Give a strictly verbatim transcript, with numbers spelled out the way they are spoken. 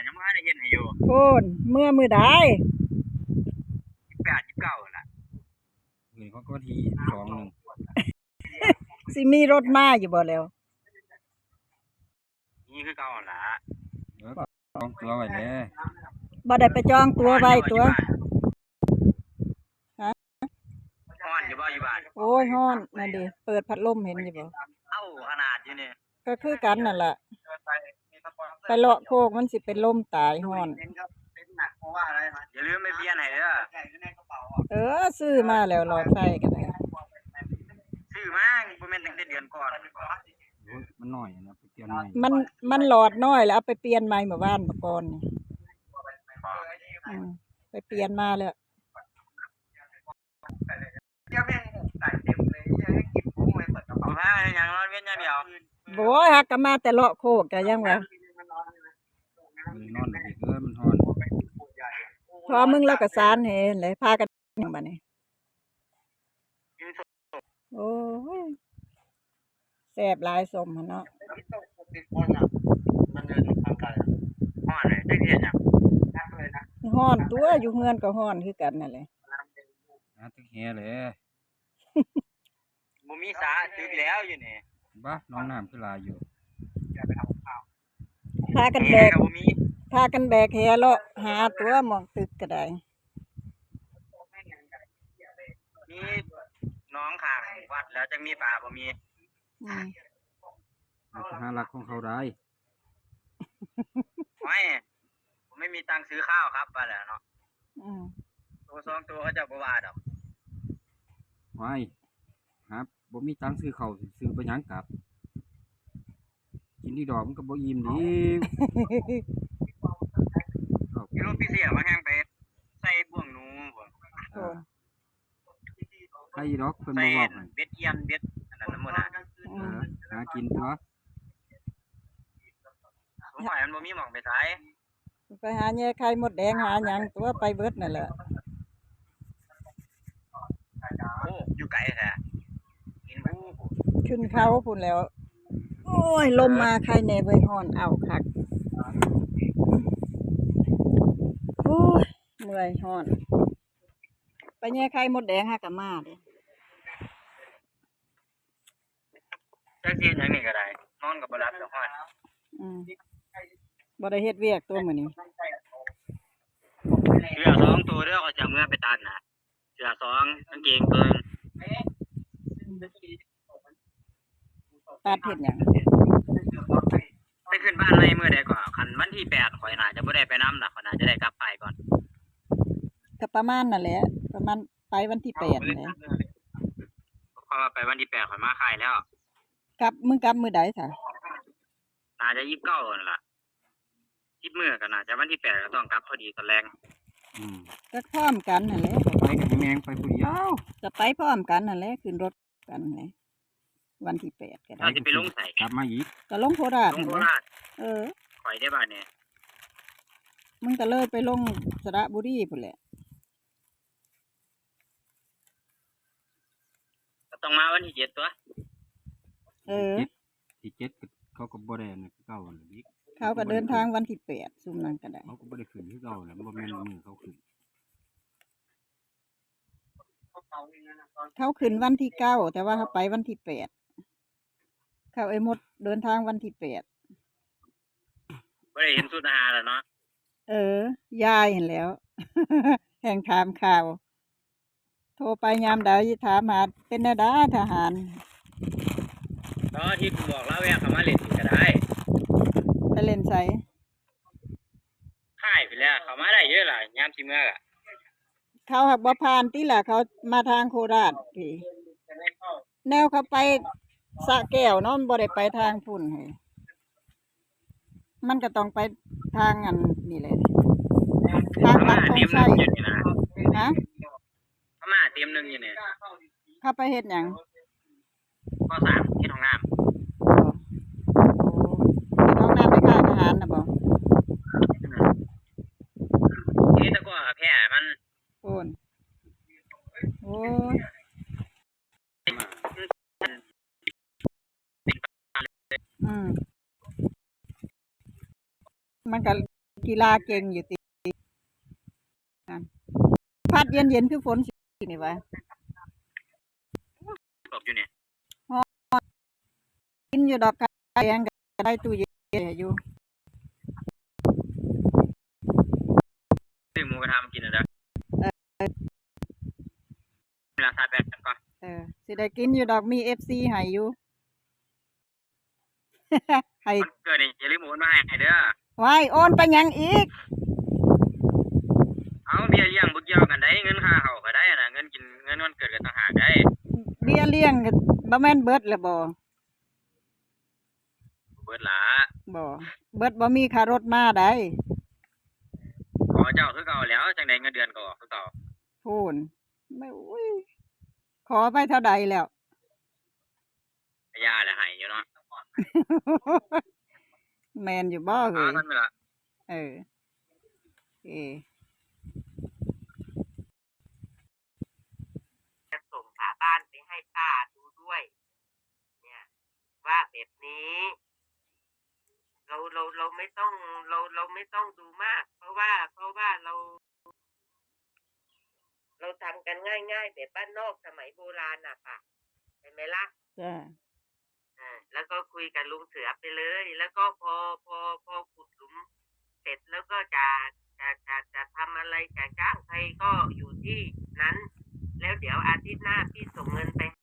ยังบ่ทันได้เฮ็ดให้อยู่ โอ้น เมื่อมื้อใด ยี่สิบแปด ยี่สิบเก้านั่นล่ะ มื้อนี้เขาก็วันที่สองหนึ่ง สิมีรถมาอยู่บ่แล้ว นี่คือเก่าหั่นล่ะ เดี๋ยวก็จองตั๋วไว้แหน่ บ่ได้ไปจองตั๋วไว้ตั๋ว ฮ้อนอยู่บ่อยู่บ้าน โอ้ย ฮ้อนนั่นดิ เปิดพัดลมเห็นอยู่บ่ เอ้า ขนาดอยู่นี่ ก็คือกันนั่นล่ะ ไปเลาะโคกมันสิเป็นลมตายฮ้อน อย่าลืมไปเปลี่ยนให้เด้อ เออ ซื้อมาแล้วหลอดไฟก็ได้ ซื้อมาบ่แม่นตั้งแต่เดือนก่อน โอ้ย มันน้อยนะ ไปเปลี่ยนใหม่ มัน มันหลอดน้อยแล้ว เอาไปเปลี่ยนใหม่เมื่อวานเมื่อก่อนนี่ อืม ไปเปลี่ยนมาแล้ว บ่พาหยังนอนเวียนอย่างเดียว โอ้ย หากะมาแต่เลาะโคกกะยังว่า นอนเลยเด้อ มันฮ้อน พอมึงแล้วก็สานแหนเลย พากันหยังบัดนี้ โอ้ย แซ่บหลายส้มหั่นเนาะ ฮ้อนเลย จักเฮ็ดหยัง ฮ้อนตัว อยู่เฮือนก็ฮ้อนคือกันนั่นแหละ หาตึกแหเลย บ่มีสาตึกแล้วอยู่นี่ บ้า หนองน้ำคือหลายอยู่ พากันแบก แหก็บ่มี พากันแบกแหเลาะหาตัวหม่องตึกก็ได้ มีหนองข้างวัดแล้วจังมีปลาบ่มี อืม มันก็หาหลักของเขาได้ ไม่ ผมไม่มีตังค์ซื้อข้าวครับ ว่าแล้วเนาะ อืม ตัวสองตัวเขาเจ้าบ่ว่าดอก ไม่ ครับ บ่มีตังค์ซื้อข้าว ซื้อไปหยังกลับ กินที่ดอกมันก็บ่อิ่มดี กินรถพิเศษมาแฮงไปใส่บ่วงหนูบ่ เออ ใครดอกเพิ่น ใส่ บ่บอกให้ เบ็ดเอียน เบ็ดอันนั้นน่ะหมดน่ะ อืม เออ หากินตัว สงสัยมันบ่มีหม่องไปใส่ ไปหาแย่ไข่มดแดงหาหยังตัวไปเบิดนั่นแหละ โอ้ อยู่ไกลแท้ กินผู้ ขึ้นเขาพุ้นแล้ว โอ้ย ลมมาไข่แน่เว้ย ฮ้อนเอาคัก โอ้ย เมื่อยฮ้อน ไปแย่ไข่มดแดงหากะมาเด้ จักสิเฮ็ดหยังนี่ก็ได้ นอนก็บ่หลับดอกฮ้อน อืม บ่ได้เฮ็ดเวียกตัวมื้อนี้ เสื้อสองตัวเด้อ ข้อยจะเอาเมือไปตัดนะ เสื้อสอง กางเกงตัวหนึ่ง ตัดเฮ็ดหยัง ไปขึ้นบ้านใหม่มื้อใดก่อน คันวันที่แปด ข้อยน่าจะบ่ได้ไปนำล่ะ ข้อยน่าจะได้กลับค่ายก่อน ก็ประมาณนั่นแหละ ประมาณไปวันที่แปดนั่นแหละ ข้อยว่าไปวันที่แปด ข้อยมาค่ายแล้ว กลับ มึงกลับมื้อใดซะ น่าจะยี่สิบเก้านั่นล่ะ สิบมื้อก็น่าจะวันที่แปดก็ต้องกลับพอดีตอนแลง อืม ก็พร้อมกันนั่นแหละ ไปกับแม่งไปผู้เดียว จะไปพร้อมกันนั่นแหละ ขึ้นรถกันนั่นแหละ วันที่แปดก็ได้ เฮาสิไปลงไส กลับมาอีก ก็ลงโคราช ลงโคราช นั่นแหละ เออ ข้อยได้บ้านเนี่ย มึงก็เลยไปลงสระบุรีพุ้นแหละ ก็ต้องมาวันที่เจ็ดตัว เออ ที่เจ็ด ที่เจ็ดก็เขาก็บ่ได้อันนั้นคือเก่าหั่นล่ะบิ๊ก เขาก็เดินทางวันที่แปด ซุมนั้นก็ได้ เขาก็บ่ได้ขึ้นคือเก่าหั่นล่ะ บ่แม่นมื้อเขาขึ้น เขาขึ้นวันที่เก้า แต่ว่าเขาไปวันที่แปด เขาไอ้มดเดินทางวันที่แปด บ่ได้เห็นสุดหาแล้วเนาะ เออ ยายหั้นแหล้ว แฮ่งถามข่าว โทรไปยามใดถามหา เป็นแนวใดทหาร เนาะ ที่ผมบอกลาวแวะเข้ามาเล่นก็ได้ ไปเล่นไส ค่ายไปแล้ว เข้ามาได้อยู่ล่ะ ยามสิเมืออะ เขาหากบ่ผ่านติล่ะ เขามาทางโคราชพี้ แนวเขาไปสระแก้วเนาะ มันบ่ได้ไปทางพุ้นเฮ้ย มันก็ต้องไปทางอันนี่แหละ ทางปักธงชัย พม่าเต็มหนึ่งอยู่นี่นะ ฮะ พม่าเต็มหนึ่งอยู่นี่ เขาไปเฮ็ดหยัง ข้อสาม เฮ็ดห้องน้ำ บ่ โอ้ เฮ็ดห้องน้ำในค่ายทหารน่ะบ่ เฮ็ดแต่ก็แพ้มัน โอน โอ้ย อืม มันก็ กีฬาเก่งอยู่ติ นั่น พัดเย็นๆ คือฝนสินี่วะ ตกอยู่เนี่ย กินอยู่ดอก ไข่แดงก็ได้ตู้เย็นอยู่ ซื้อหมูกระทะมากินนะเด้อ เออ เวลาทายแบตกันก่อน เออ สิได้กินอยู่ดอก มีเอฟซีให้อยู่ ให้ วันเกิดนี่อย่าลืมโอนมาให้เด้อ ไว้ โอนไปหยังอีก เอาเบี้ยเลี้ยงบ่เกี่ยวกันได้ เงินค่าข้าวก็ได้นะ เงินกิน เงินวันเกิดก็ต่างหากได้ เบี้ยเลี้ยงก็บ่แม่นเบิดแล้วบ่ เบิดละ บ่ เบิดบ่มีค่ารถมาได้ ขอเจ้าคือเก่าแล้ว จั่งใดเงินเดือนก็ออกคือเก่า พู้น ไม่ อุ้ย ขอไปเท่าใดแล้ว ก็อย่าแหละ ให้อยู่เนาะ แม่นอยู่บ่ เอา เฮ้ย ซั่นล่ะ เออ เอ จะส่งฝาบ้านไปให้ป้าดูด้วย เนี่ย ว่าแบบนี้ เรา เรา เราไม่ต้อง เรา เราไม่ต้องดูมาก เพราะว่า เพราะว่าเรา เราทำกันง่ายๆ แบบบ้านนอกสมัยโบราณน่ะค่ะ เห็นไหมล่ะ จ้ะ อ่า แล้วก็คุยกับลุงเสือไปเลย แล้วก็พอ พอ พอขุดหลุมเสร็จแล้วก็จะ จะ จะ จะทำอะไร จะจ้างใครก็อยู่ที่นั้น แล้วเดี๋ยวอาทิตย์หน้าพี่ส่งเงินไป